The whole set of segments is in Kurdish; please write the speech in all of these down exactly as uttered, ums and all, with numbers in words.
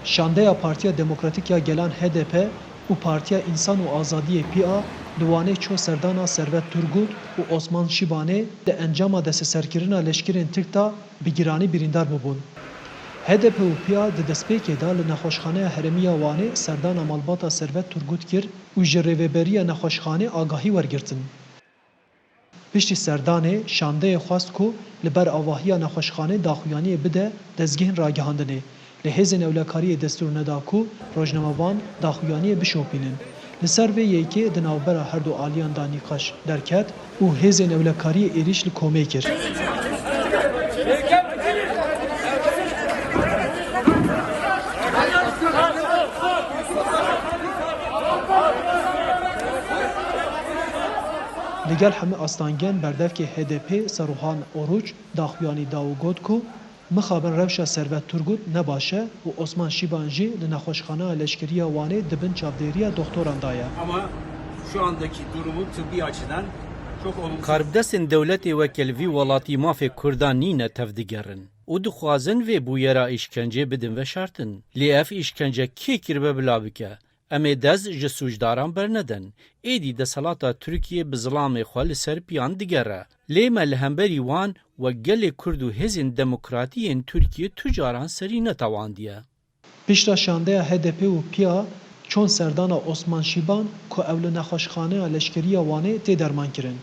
Şandeya Partiya Demokratîk ya Gelan H D P û Partiya Însan û Azadiyê P A li Wanê çû serdana Servet Turgut û Osman Şîbanê di encama desteserkirina leşkerên Tirk de bi giranî birîndar bûbûn. H D P û P A di destpêkê de li Nexweşxaneya Herêmî ya Wanê serdana malbata Servet Turgut kir û ji rêveberiya nexweşxanê agahî wergirtin. Piştî serdanê, şandeyê xwest ku li ber avahiya nexweşxanê daxuyaniyê bide dezgehên ragihandinê. Lê hêzên ewlekariyê destûr neda ku rojnamevan daxuyaniyê bişopînin. Li ser vê yekê di navbera her du aliyan de nîqaş derket û hêzên ewlekariyê êrîş li komê kir. Li gel hemî astangên berdevkê H D P Saruhan Oruç daxuyanî da û got ku mixabin rewşa Servet Turgut ne baş e û Osman Şîban jî li nexweşxaneya leşkerî ya Wanê di bin çavdêriya doxtoran de ye. Ama şu andaki durumu tıbbi açıdan çok olumsuz. Karbidestên dewletê weke li vî welatî mafê Kurdan nîne tevdigerin û dixwazin vê bûyera îşkencê bidin veşartin. Lê ev îşkence kê kiribe bila bike? Em ê dest ji sûcdaran bernedin. Êdî desthilata Tirkiyê bi zilamê xwe li ser piyan digere. Lê me li hemberî wan wek gelê Kurd û hêzên demokratî yên Tirkiyê tu caran serî netewandiye. Pişta şandeya H D P û P A çûn serdana Osman Şîban ku ew li nexweşxaneya leşkerî ya Wanê tê dermankirin.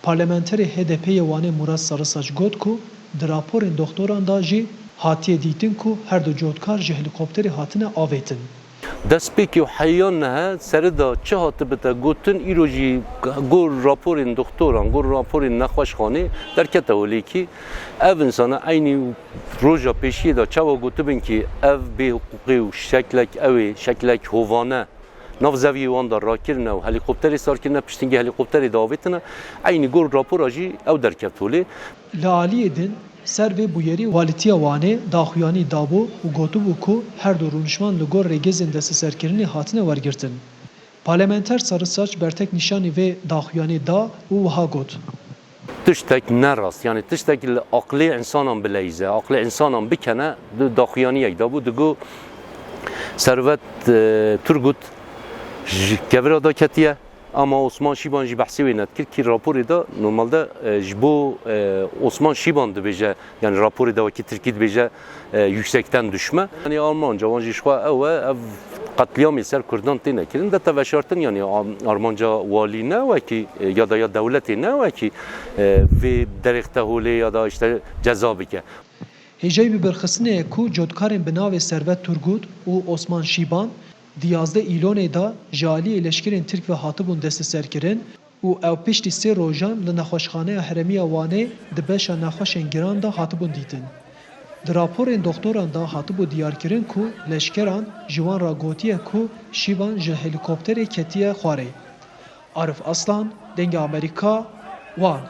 Parlamenterê H D P yê Wanê Murat Sarısaç got ku di raporên doxtoran de jî hatiye dîtin ku her du cotkar ji helîkopterê hatine avêtin. Destpêkê û heya niha serê de çi hatibite gotin, îro jî gor raporên doxtoran, gor raporên nexweşxanê derkete holê kî ev însana eynî roja pêşiyê de çawa gotibin kî ev bêhiqûqî û şeklek ew ê, şeklek hovane nav zeviyê wan de rakirine û helîkopterê sar kirine, piştî vê helîkopterê de avêtine, eynî gor rapora jî ew derket holê. Li aliyê din, ser vê bûyerî Walîtiya Wanê daxuyanî dabû û gotibû ku her du rûniştvan li gor rêgezên desteserkirinê hatine wergirtin. Parlamenter Sarısaç bertek nîşanî vê daxuyanî da û wiha got. Tiştek ne rast, yanî tiştek li aqlê însanan bileyze, aqlê însanan bikene, di daxuyaniyek dabû, digo Servet, e, Turgut ji kevira de ketiye, ama Osman Şîban jî behsê wê nedikir, kî raporê de normalde, e, ji bo, e, Osman Şîban dibêje, yanî raporê de wekî Tirkî dibêje, e, yüksekten düşme. Yanî armanca wan jî ji xwe ew e, ev qetlîamê ser Kurdan têne kirin, dete veşartin, yanî am-, armanca walî ne wekî, e, ya da ya dewletê ne wekî, e, vê derêxte holê ya da işte ceza bike. Hêjayî bibirxistinê ye ku cotkarên bi navê Servet Turgut û Osman Şîban di yazdeh Îlonê de ji aliyê leşkerên Tirk ve hatibûn desteserkirin û ew piştî sê rojan li Nexweşxaneya Herêmî ya Wanê di beşa nexweşên giran de hatibûn dîtin. Di raporên doxtoran de hatibû diyarkirin ku leşkeran ji wan re gotiye ku Şîban ji helîkopterê ketiye xwarê. Arif Aslan, Dengê Amerîka, Wan.